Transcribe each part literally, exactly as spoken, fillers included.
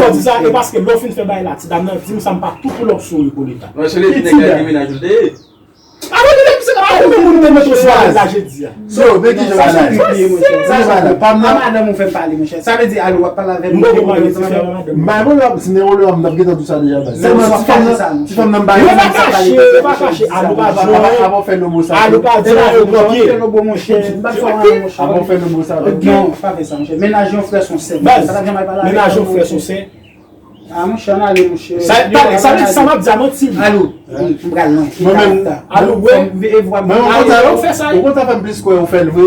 fò di sa, e paske lè w fin fè bagay la, ti dam nan di m sa, m pa tou pou lòk sou Reboleta. Non, se le nèg la ki menaj ou te ye. Avan de depi se pa ou menm moun te mete w sou bagay la jodi a. So, men ki jan bagay. Sa se pye, monchè. Sa Bagay la, pa m a nan. Madanm ou fè m pale, monchè. Sa vle di, alo, w ap pale avè m. M gon mari ti fè madanm. Bay mwen lòm, si men ou lòm, n ap gentan tout sa deja. Sèlman ti fanm nan, ti fanm nan bay. Yo pa kache, yo pa kache, alo pa di. Avan fè lobo sa. Alo pa di nan yo Fè kopye. lobo, monchè. M pa fè anyen, monchè. Avan fè lobo sa. Non, pa fè sa, monchè. Menaj yon frè son sè. Baz, Sa ta janm al pale avè menaj yon yon frè son sè. Ah, monchè, ann ale, monchè. Sa, talè, sa vle di sa m ap di a manti. Alo, m pral lwen. Mwen menm, Alo, mwen, e vwa mwen, Alo, kontan, yo fè sa, ou kontan fè m plis kwè ou fè l vre.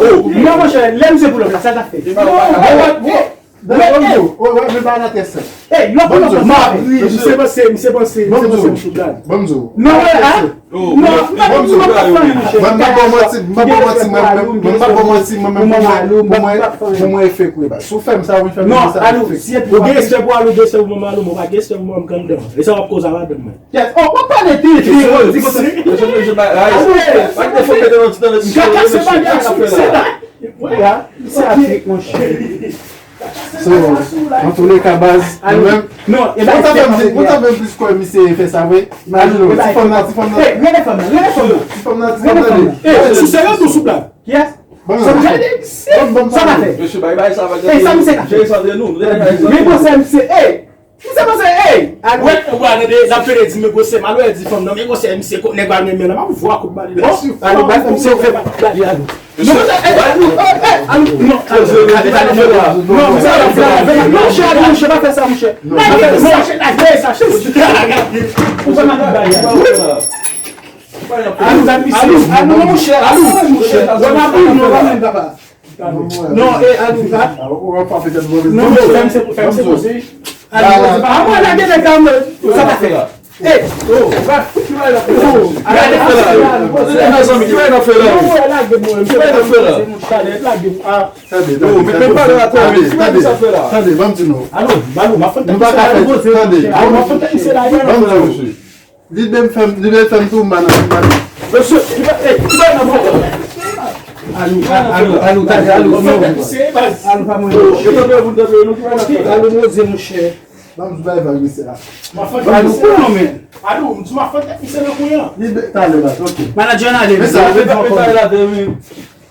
Non, monchè, lè misye pull up la, sa l t ap fè? Ban m di w, oh, oh, men bagay la trè senp. Ey, lòt, lòt, lòt, lòt. Misye panse, misye panse, misye panse m sou blag. Ban m di w. Non, wè, a? Non, m pa, m pa fè anyen, monchè. Mwen, m pa ba w manti, m pa ba w manti, mwen, mwen, mwen, mwen, mwen, mwen, mwen, mwen, fake, wi, ba. Si w fè m sa, wi, fè m sa, fake. Non, Alou, si epi ou gen respè pou Alou, gen respè pou manman Alou, mwen pa gen respè pou manman m kandan. E sa w ap koz a madanm mwen. Yes, oh, w ap pale de, de, de, de, de, Mesye, mesye, mesye, ba, ba, Alou, pa gen fòk mete nan ti nan ti. M ka kase bagay sou misye la. Wè, misye ap fake, monchè. So, antouleka, baz, nou menm. Non, e ba, ou ta fè m di, ou ta fè m plis kwè misye fè sa vre. Imajine w, ti fanm nan, ti fanm nan. Ey, rele fanm nan, rele fanm nan. Ti fanm nan, ti fanm nan. Ey, sou serye ou sou blag? Yes. Sa misye ka fè? Mesye, bay, bay, sa va. Ey, sa misye ka fè? Jere sa de nou. Men gwosè misye, ey. Misye panse, ey, Alou. Wè, wè, tande, l ap pede di, men gwosè, m al wè di fanm nan, men gwosè, misye, kot nèg ba l renmen la, m ap vwa kout bal li la. Bon, Alou, bay fè misye fè bal li, Alou. Non, Alou, Alou, non, Alou, Alou, Alou, non, sa va fè la, non, monchè, Alou, monchè, pa fè sa, monchè. Pa fè sa, monchè, lage sa, chè. Ou pa nan bal li, Alou. Alou, Alou, Alou, monchè, Alou, monchè. Wè, pa pou nou, wè, men, papa. Non, e, Alou, pa. Non, non, fè misye, fè misye poze. Alou, poze pa. A, mwen, lage nèg la, mwen. Sa pa fè. Ey, oh, va, ki bagay n ap fè la? Gade fè la. Mezanmi, ki bagay n ap fè la? Non, mwen, lage mwen. Ki bagay n ap fè la? Lage mwen. Tande, tande, tande, tande, tande, ban m di nou. Alou, Alou, m ap fè tande. Alou, m ap fè tande. Alou, m ap fè tande. Ban m di nou. Li menm fè m, li menm fè m tou, m pa nan, m pa nan. Mesye, ki ba, ey, ki bagay n ap fè? Alou, Alou, Alou, tande, Alou, non. Alou, pa mwen. Yo, tande, yo, tande, yo, ki bagay n ap fè? Alou, poze, monchè. Ban m di bagay, bagay, mesye la. Alou, pou non, men. Alou, m di m ap fè tèt misye nan kounya. Li be-, talè la, ok. Manager, n ale. Men sa, men sa, men sa, men sa.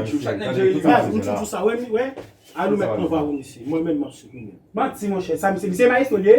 Big Show, chak nèg jere li. Baz, ou toujou sa, wè, wè. A nou mèt konva pou misye. Mwen menm, m ap soutni l. Manti, monchè. Sa, misye, misye maestro, li ye?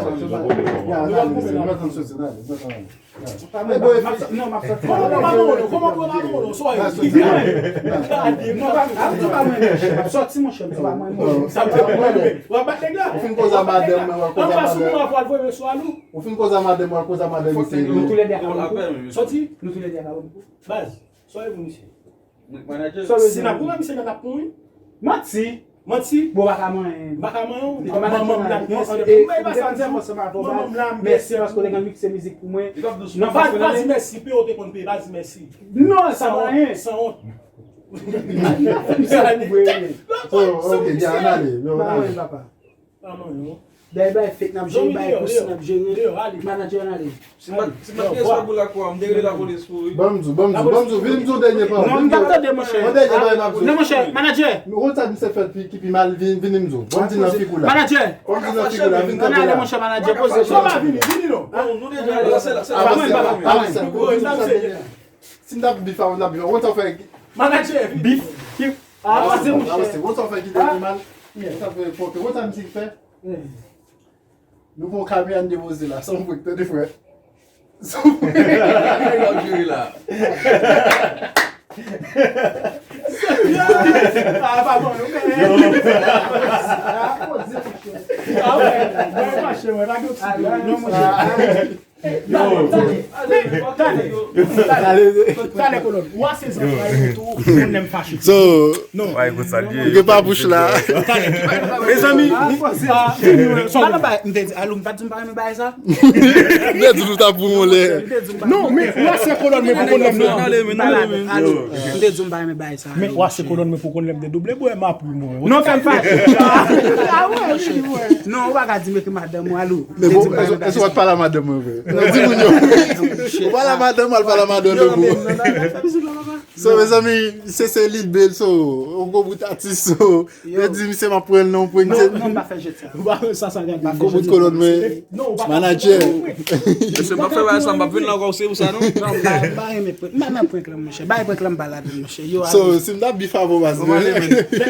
sòti, nou pral koupe la. Mwen tann soti, n ale, mwen tann ale. Kòman pou w pa konn, kòman pou w pa konn, swa yo. Gade, non, pa, pa, pa, pa mwen, monchè. M ap sòti, monchè, m se pa mwen, monchè. Sa pa mwen, w ap bat nèg la. Ou fin koze a madanm mwen, w ap koze a madanm. Anba sou mwen, w ap voye sou a nou. Ou fin koze a madanm mwen, w ap koze a madanm misye. Nou toulède ap sòti. Nou toulède ap. Baz, swa yo pou misye. Si n ap mouri, misye nan n ap mouri. Manti. Manti. Bon, pa ka manyen. Pa ka manyen w. Manman m la, mèsi. Mwen pa sa di. Manman m la, mèsi paske w te konn mikse mizik pou mwen. Non, pa, pa di mèsi, P O te konn peye, pa di mèsi. Non, sa pa anyen. Sanwont. Ok, ann ale. Pa anyen, papa. Pa manyen w. Dèyè bay fake n ap jere, bay kousi n ap jere. Manadjè ann ale. Si m pa, si m pa t gen respè pou lakwa, m te rele lapolis pou ou wi. Ban m di w, ban m di w, ban m di w, vin m di w dènye pawòl. Non, m t ap tande, monchè. Yon dènye bagay m ap di w. Non, monchè, manadjè. Yon sa misye fè ki, ki pi mal, vin, vin m di w. Ban m di l nan figi w la. Manadjè. Ban m di l nan figi w la, vin kanpe la. Ann ale, monchè, manadjè, poze w. Sa pa vini, vini non. Non, nou deja la, se la, se la. Avanse, avanse. Si m t ap bif avè w, m t ap bif avè w. Yon sa w fè. Manadjè, vini. Bif. Avanse, avanse. Yon sa w fè ki te pi mal. Yon sa w fè, yon sa misye ki fè. Nou pran kamera n depoze la, sanwont, tande frè. Sanwont. Lòt jiri la. Ah, pa bon, nou konnen. Ah, poze, monchè. Ah, wè, mwen fache, mwen pa gen oksijen. Non, monchè. Talè, talè, talè, kolòn. Ou ase zanfray mwen tou, ou konn lè m fache. So, non. Ay, konsa l ye. Ou gen pa bouch la. Mezanmi, m te di, alò, m pa t di m pa renmen bagay sa. M te di nou t ap pou yon lè. Non, men ou ase kolòn mwen pou konn lè m nan. Alò, m te di m pa renmen bagay sa. Men ou ase kolòn mwen pou konn lè m te double bwè m ap ri mwen. Non, fè m fache. Ah, wè, wi, wè. Non, ou pa ka di m ekri madanm ou, alò. Men bon, èske w ap pale a madanm mwen vre? Di moun yo. Ou pale a madanm, al pale a madanm pou. So, mezanmi, se, se Lil Bail, so, yon gwo bout atis, so. Yo di misye m ap pran l nan yon prank. Non, non, m pa fè jèt sa. Ou pa fè sa, sa gade. Gwo bout kolòn, men. Non, ou pa fè. Manager. Mesye, m p ap fè bagay sa, m p ap vin la ankò, se pou sa, non? Non, m pa, m pa renmen prank. M pa nan prank la, monchè. Bay prank la, m pa ladan, monchè. Yo, so, si m t ap bif avè w, baz, men.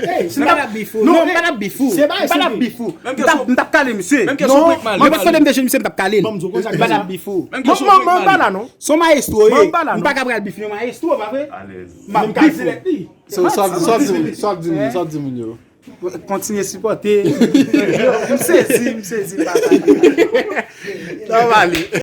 Hey, si m pa t ap bif ou. Non, m pa t ap bif ou. M pa t ap bif ou. M t ap, m t ap kale misye. Menm kesyon prank mal. Yo pa t konnen m te jwenn misye, m t ap kale l. M pa t ap bif ou. Menm kesyon prank mal. Se yon mayestwo, ye. M pa ka pral bif yon mayestwo, pa vre? M ap bif ou. So, sa, sa di moun, sa di moun, sa di moun yo. Kontinye sipòte. M sezi, m sezi, papa. Sa va ale.